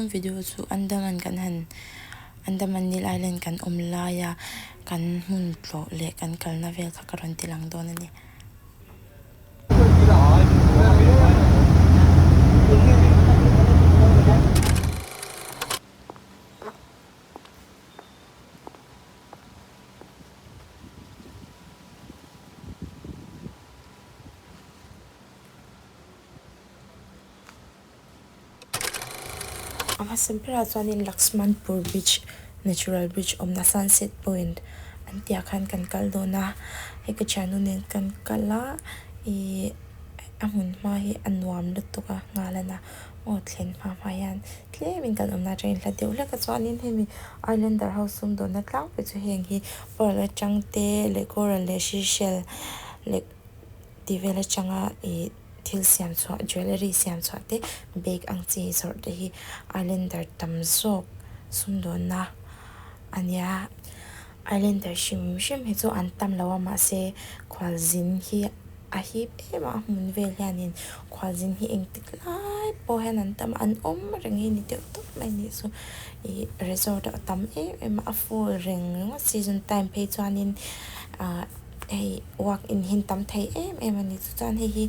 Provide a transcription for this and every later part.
tum video chu Andaman kan han Andaman Nil Island kan awm laia kan hmun tlawh leh kan kalna vel kha ka rawn ti lang dawn a ni. A hmasa berah chuanin Laxmanpur bridge natural bridge awmna sunset point an tih ah khan kan kal dawn a hei ka thiannu nen kan kal a ihh a hmun hma hi a nuam lutuk a nghal a na aw thlen hma hma hian tlemin kan awmna atangin hla deuh hlek a chuanin hemi islander ho sumdawnna tlangpui chu heng hi pearl atang te leh coral leh seashell leh tih vel atanga ih thil siam chhuah jewellery siam chhuah te bag ang chi zawrh te hi islander tam zawk sumdawnna a nia islander hrim hrim hi chu an tam lo a mahse khualzin hi a hip em a a hmun vel hianin khualzin hi engtik lai pawh hian an tam a an awm reng hi ni deuh tawp mai a nih chu ih resort a tam em em a a full reng ringawt season time phei chuanin ah hei walk in hi an tam thei em em a ni chu chuan hei hi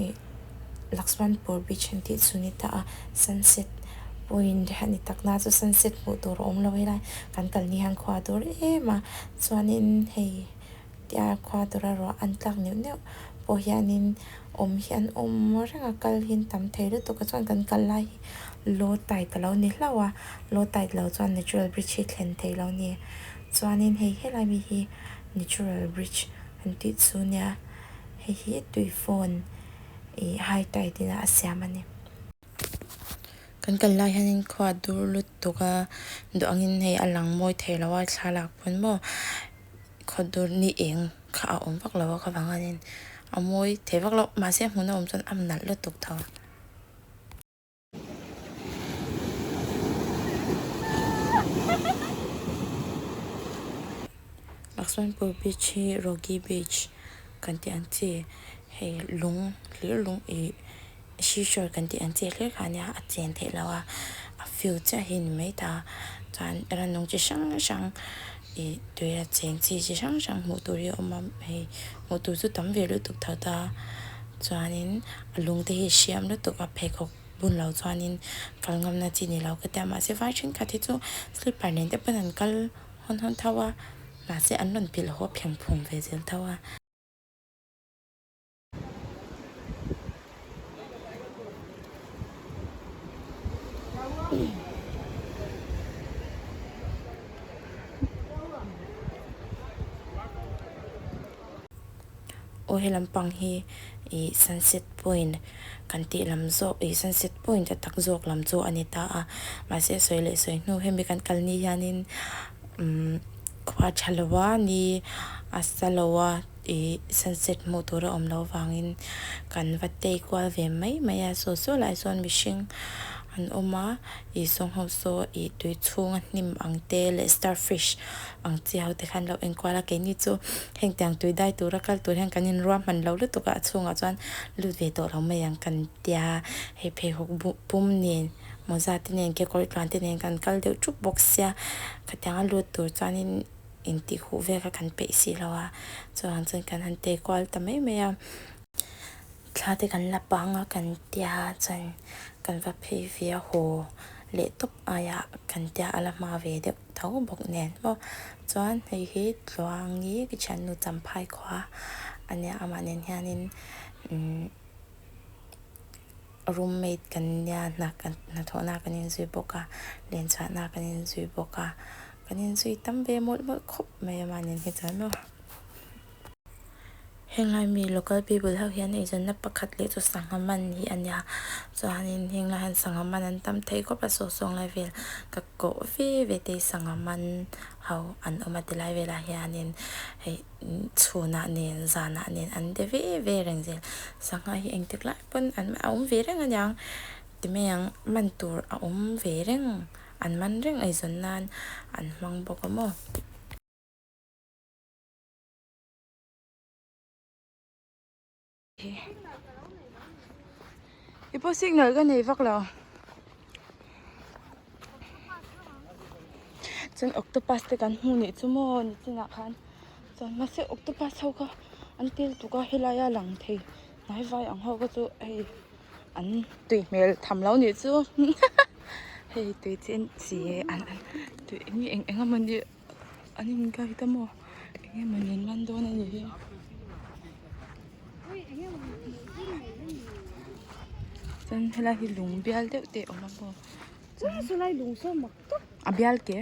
ih Laxmanpur beach an tih chu a ni ta a sunset point a ni tak na chu sunset hmuh tur a awm lo helai kan kal ni hian khua a dur em a chuanin hei tia khua tura ruah an tlak neuh neuh pawh hianin awm hi an awm reng a kal hi an tam thei lutuk a chuan kan kal lai hi low tide a lo ni hlauh a low tide lo chuan natural bridge hi thlen theih lo a ni chuanin hei helai mi hi natural bridge an tih chu nia hei hi tui phone ih high tide in a siam a ni. Kan kal lai hianin khua dur lutuk a duh angin hei a lang mawi thei lo a thlalak pawn maw khaw dur ni eng kha a awm vak lo a kha vang hianin a mawi thei vak lo mahse a hmun a awm chuan a nalh lutuk tho. Laxmanpur beach hi Rogi beach kan tih ang chi hei lung hlir lung ih seashore kan tih ang chi hlir kha ania a chen theih loh a a view chiah hi a ni mai ta chuan rannung chi hrang hrang ih tuia cheng chi chi hrang hrang hmuh tur hi a awm a hei hmuh tur chu tam ve lutuk tho ta chuanin a lung te hi a hriam lutuk a pheikhawk bun lo chuanin kal ngamna chi ni lo ka tia mahse vai thenkhat hi chu slipper nen te pawn an kal hawn hawn tho a mahse an rawn pilh haw pheng phung ve zel tho a. Aw he lampang hi ih sunset point kan tih lam zawk ih sunset point a tak zawk lam chu a ni ta a mahse sawi leh sawi hnu hemi kan kal ni hianin umm khua tha lo a ni a sa lo a ih sunset hmuh tur a awm loh vangin kan va tei kual ve mai mai a saw saw lai sawn mihring an awm a ih sawng ho saw ih tui chhunga hnim ang te leh starfish ang chi ho te khan lo enkual a keini chu heng tiang tui dai tura kal tur hian kan inruah hman lo lutuk a a chhungah chuan lut ve tawh lo mai ang kan tia hei pheikhawk buh pum nen mawza te nen kekawr tluan te nen kan kal deuh thup bawk sia khatianga lut tur chuanin intih huh vel kha kan peih si lo a chuvang chuan kan han tei kual ta mai mai a. Thla te kan la pang a kan tia chuan kan va phei ve a haw leh tawp aiah kan tia a la hma ve deuh tho bawk nen maw chuan hei hi Tluangi ka thiannu Champhai khua a nia amah nen hianin umm roommate kan nia hna kan hnathawhna kan inzui bawk a lenchhuahna kan inzui bawk a kan inzui tam ve mawlh mawlh khawp mai amah nen hi chuan maw. Henglai mi local people ho hian eizawnna pakhat leh chu sangha man hi a nia chuanin henglai hian sangha man an tam thei khawp a saw sawnglai vel ka koh ve ve te hi sangha man ho an awm a tilai velah hianin hei chhunah nen zanah nen an de ve ve reng zel sangha hi engtik lai pawn an a awm ve reng aniang ti mai ang man tur a awm ve reng an man reng eizawn nan an hmang bawk a maw. I pawh signal ka nei vak lo. Chuan octopus te kan hmu nih chu maw nichinah khan chuan mahse octopus ho kha an tel tuk a helai a lang thei hnai vai ang ho kha chu hei an tui hmel tham lo nih chu hei tui chen chi an an tui eng eng eng emawni an in guide a maw eng emawni an man dawn a nih hi. Chuan helai hi lung bial deuh te a awm a maw a bial ke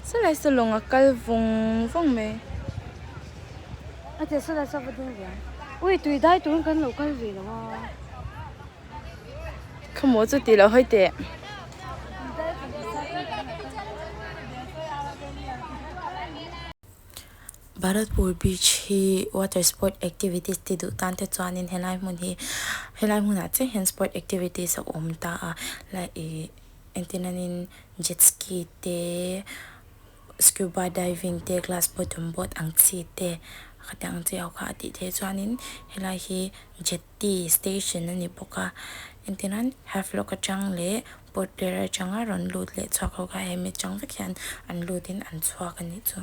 sawlai saw lawng a kal vawng vawng mai. Khawmaw chu tih loh hawi teh. Bharatpur beach hi water sport activities ti duh tan te chuanin helai hmun hi helai hmunah chiah hian sport activities a awm ta a lai ih entir nanin jet ski te scuba diving te glass bottom boat ang chi te khatiang ang chi ho kha a tih theih chuanin helai hi jetty station a ni bawk a entir nan havelock atang leh port blair atanga rawn lut leh chhuak ho kha hemi atang vek hian an lut in an chhuak a nih chu.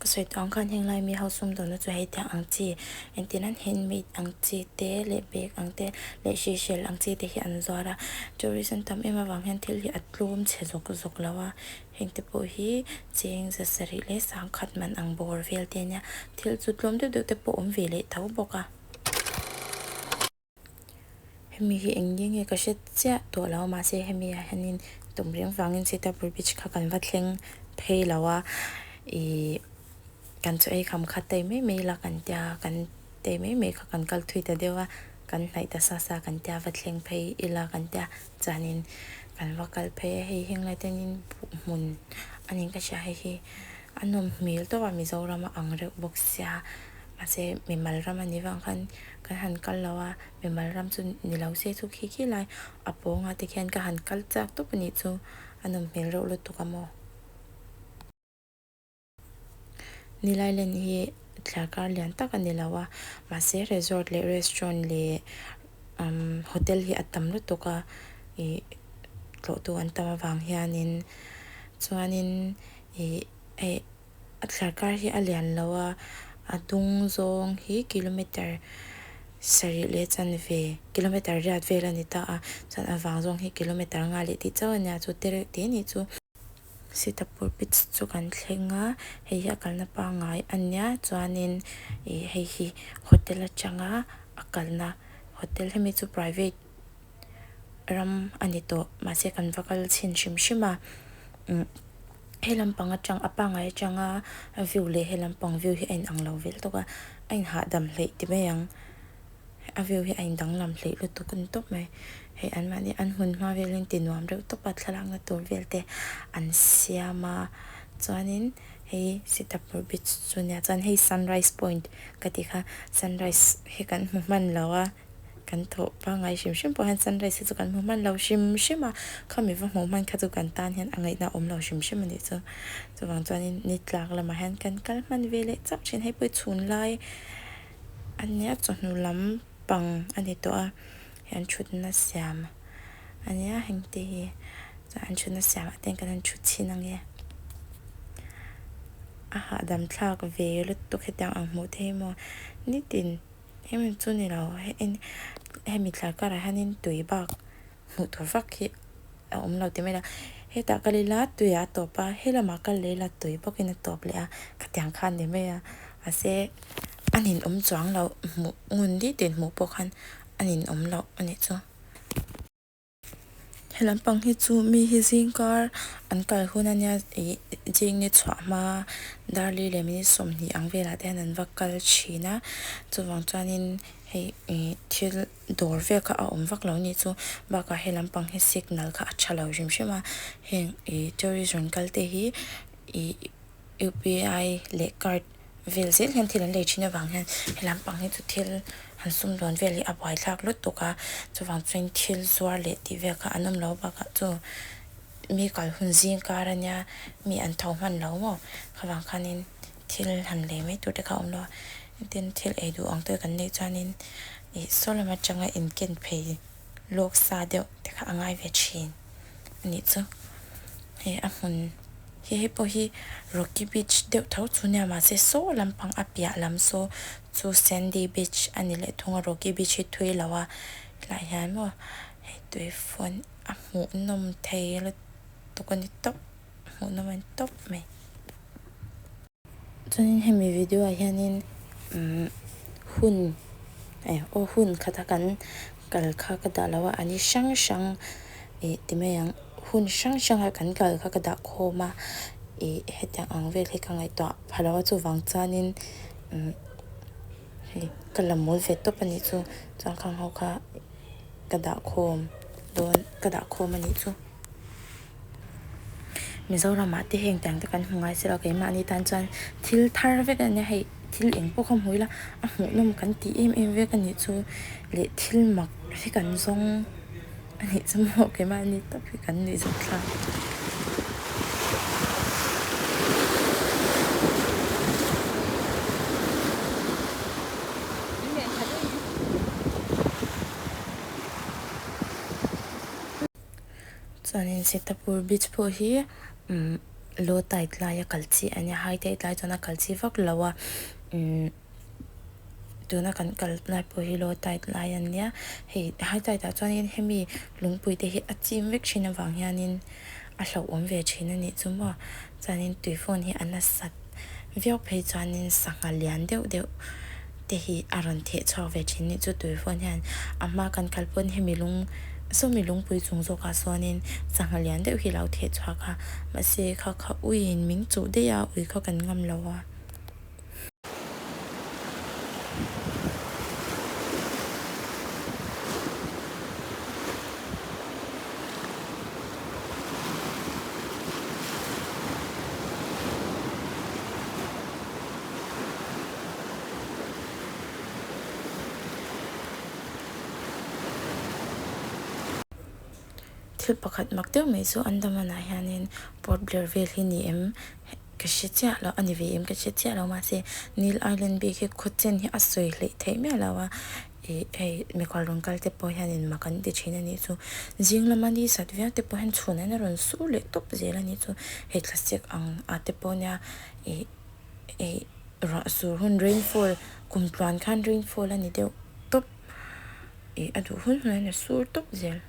Ka sawi tawh ang khan heng lai mi ho sumdawnna chu hei tiang ang chi engtin an handmade ang chi te leh bag ang te leh seashell ang chi te hi an zuar a tourist an tam em avang hian thil hi a tlawm chhe zawk zawk lo a heng te pawh hi cheng za sarih leh sangkhat man ang bawr vel te ania thil chu tlawm deuh deuh te pawh awm ve leh tho bawk a. Hemi hi eng nge nge ka hre chiah tawh lo mahse hemi ah hianin tum reng vangin Sitapur beach kha kan va thleng phei lo a ihh kan chaw ei kham kha tei mai mai ila kan tia kan tei mai mai kha kan kal thui ta deuh a kan hnaih ta sa sa kan tia va thleng phei ila kan tia chuanin kan va kal phei a hei heng lai te hianin buh hmun a niin ka hria hei hi a nawm hmel tawp a Mizoram a ang reuh bawk sia. Mahse mimal ram a nih vang khan kan han kal lo a, mimal ram chu ni lo se chu khi khi lai a pawngah te khian ka han kal chak tawp a nih chu a nawm hmel reuh lutuk a maw. Nilai len hi thliarkar lian tak a ni lo a, mahse resort leh restaurant leh umm hotel hi a tam lutuk a ih tlawhtu an tam avang hianin chuanin ih hei. A thliarkar hi a lian lo a, a dung zawng hi kilometer sarih leh chanve kilometer riat vel a ni ta a, chuan a vang zawng hi kilometer nga leh tih chauh a nia chu tereuh te ni chu. Sitapur beach chu kan thleng a, hei hi a kalna pangngai a nia chuanin ih hei hi hotel atanga a kalna hotel hemi chu private ram a ni tawh mahse kan va kal chhin hrim hrim a umm he lampang atang a pangngai atanga view leh he lampang view hi a inang lo vel tawk a a inhahdam hleih ti mai ang a view hi a indanglam hleih lutuk a ni tawp mai hei an mahni an hmun hma vel hi an ti nuam reuh tawp a thlalakna tur vel te an siam a chuanin hei sitapur beach chu nia chuan hei sunrise point ka tih kha sunrise hi kan hmu hman lo a. Kan thawh pangngai hrim hrim pawh hian sunrise hi chu kan hmu hman lo hrim hrim a, khami va hmuh hman kha chu kan tan hian a ngaihna a awm lo hrim hrim a nih chu. Chuvang chuanin ni tlak lamah hian kan kal hman ve leh chauh thin, hei pawh hi chhun lai a nia chawhnu lam pang a ni tawh a, hei an thutna siam a nia heng te hi chuan an thutna siamah te hian kan han thu chhin ang e. A hahdam thlak ve lutuk hetiang ang hmuh theih maw nitin. Hemi chu ni lo hemi thla karah hianin tui bak hmuh tur vak hi a awm lo ti mai la hetah kal ila tui ah a tawp a helamah kal leh ila tui bawkin a tawp leh a khatiang kha a ni mai a mahse a ninawm chuang loh hmuh ngun ditin hmuh pawh khan a ninawm loh a nih chu. He lampang hi chu mi hi zingkar an kal hun a nia ih zing ni chhuah hma darli leh minute sawmhnih ang velah te hian an va kal thin a chuvang chuanin hei ih thil dawr vel kha a awm vak lo anih chu bakah he lampang hi signal kha a tha lo hrim hrim a heng ih tourist rawn kal te hi ih U_P_I leh card vel zel hian thil an lei thin avang hian he lampang hi chu thil han sum dawn vel hi a buaithlak lutuk a chuvang chuan thil zuar leh tih vel kha an awm lo bakah chu mi kal hun zing kar ania mi an tho hman lo maw khavang khanin thil han lei mai tur te kha a awm lo a tin thil ei duh ang te kan neih chuanin. Ih saw lam atanga inken phei lawk sa deuh te kha a ngai ve thin a nih chu. Hei a hmun hi hei pawh hi rocky beach deuh tho chu nia mahse saw lampang a piah lam saw chu sandy beach a ni leh thung a rocky beach hi thui lo a helaiah hian maw hei tui fawn a hmuh nawm thei lutuk a ni tawp hmuh nawm a ni tawp mai. Chuanin hemi video ah hianin umm hun eh aw hun khata kan kal kha ka dah lo a a ni hrang hrang ih ti mai ang hun hrang hranga kan kal kha ka dah khawm a ih hetiang ang vel hi ka ngaihtuah pha lo a chuvang chuanin umm hei ka la mawl ve tawp a nih chu chuan khang ho kha ka dah khawm dawn ka dah khawm a nih chu. Mizoramah te heng tiang te kan hmu ngai silo keimahni tan chuan thil thar vek a nia hei thil eng pawh kha hmu ila a hmuhnawm kan tih em em vek a nih chu leh thil mak hi kan zawng a nih chu maw keimahni tak hi kan nuih zawk thlak. Chuanin Sitapur beach pawh hi umm low tide laia kal chi a nia high tide lai chuan a kal chi vak lo a umm tuna kan kal lai pawh hi low tide lai a nia hei high tide ah chuanin hemi lungpui te hi a chim vek thin avang hianin a hlauhawm ve thin a nih chu maw chuanin tui fawn hi a nasat viau phei chuanin sangha lian deuh deuh te hi a rawn theh chhuak ve thin nih chu tui fawn hian a hma kan kal pawn hemi lung sawmi lungpui chung zawkah sawnin sangha lian deuh hi a lo theh chhuak a mahse kha kha uiin min chuh daih a ui kha kan ngam lo a. Thil pakhat mak deuh mai chu Andaman ah hianin Port Blair vel hi ni em ka hre chiah lo a ni ve em ka hre chiah lo mahse Neil Island bik hi khawchen hi a sawi hleih theih miah lo a ih hei mikhual rawn kal te pawh hianin mak an ti thin a nih chu zing lama ni sat viau te pawh hian chhun an rawn sur leh tawp zel a nih chu hei thlasik ang ah te pawh nia ih. Ih ruah sur hun rainfall kum tluan khan rainfall a ni deuh tawp ih a duh hun hun a sur tawp zel.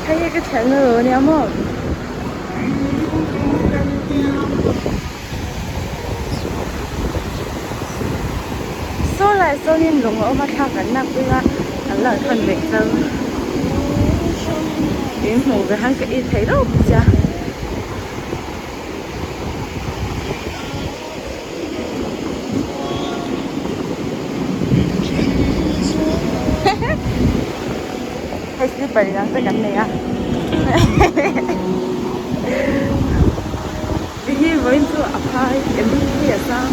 Hei hi ka thianna lo ania maw. Saw lai sawnin lung a awm a thla kan lak pui a kan lak khan vek chau in hmuh ve han ka it thei reuh sia. Hei slipper inang te kan nei a Ti hi vawiin chu a phai em hi a sang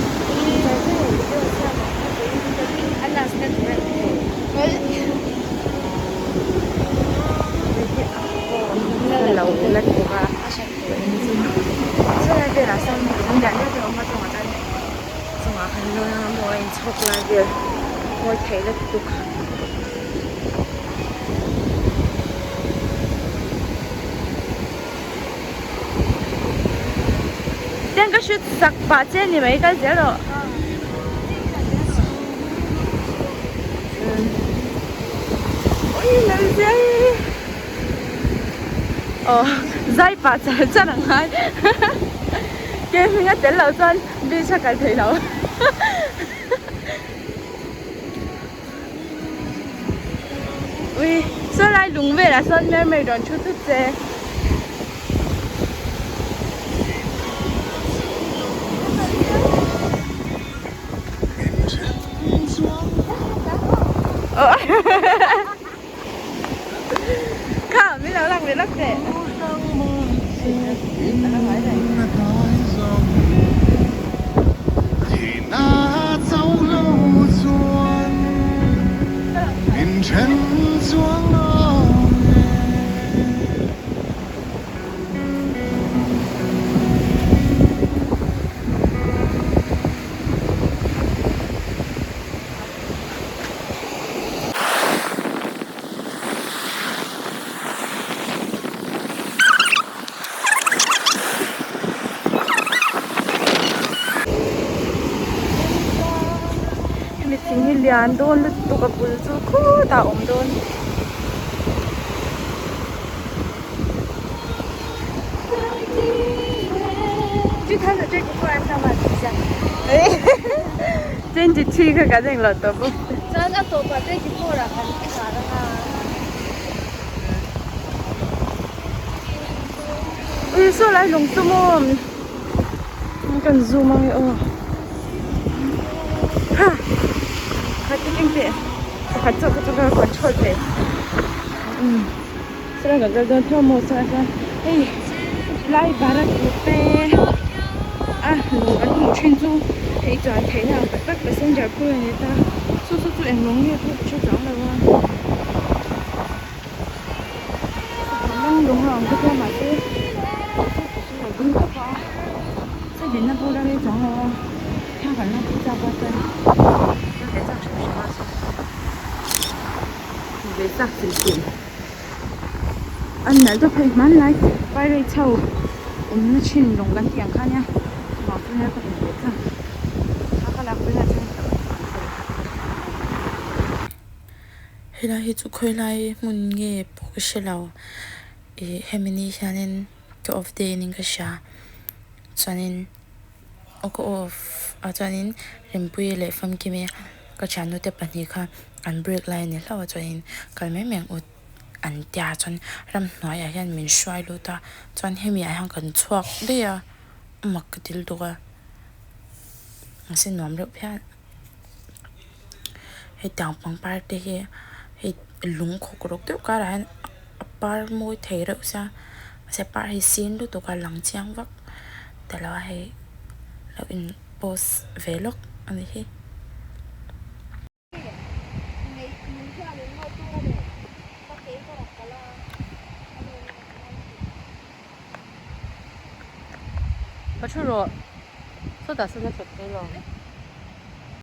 lo la tuk a sawlai velah sawn lung lian deuh deuh a awm a chungah chuan chungah khan lawn a maw a inchhawk lai vel mawi theih lutuk. Tiang ka shoot sak pah che ni mai kal zel rawh. Ui lo zai. Aw zai pah char char ang ngai. Ke hming a tel loh chuan beach a kal thei lo. Ui saw lai lung velah sawn mermaid rawn thu thut che. Kha min lo lak ve lak teh. Lian dawn lutuk a bul chu khutah a awm dawn. Ui saw lai lung chu maw kan zoom ang e aw ha khat te keng teh pakhat chauh kha chu ka control thei um saw kan kal dawn tho maw saw ah sawn hei lai bharat te a lung an hmuh thin chu hei chuan theihna ang tak tak passenger phur a ni ta chu chu chu eng lung nge pawh ka hre chuang lo a. Lung a awm bawk a mahse a ding tawp a se dinna pawh la rei chuang lo a thla kan la pui chak a chuan ka ve chak hrim hrim a chuan ve chak hrim hrim a nalh deuh phei hmanlai pirate ho awmna thin lawng kan tih ang kha nia chuvang chu nia ka hmu ve chak a ka lakpui na chuan. Helai hi chu khawilai hmun nge pawh ka hre lo ih hemi ni hianin ka off day niin ka hria chuanin aw ka off ah chuanin Rempuii leh Famkimi ka thiannu te pahnih kha an break lai a ni hlauh a chuanin kal mai mai ang u an tia chuan ramhnuaiah hian min hruai lut a chuan hemi ah hian kan chhuak daih a a mak ka ti lutuk a mahse nuam reuh phian. Hetiang pangpar te hi hei lung khawk rawk deuh karah hian a par mawi thei reuh sia mahse par hi sin lutuk a lang chiang vak ta lo a hei lo in post ve lawk a ni hi. Ka thu rawh sawtah sawn a thawt thei lo.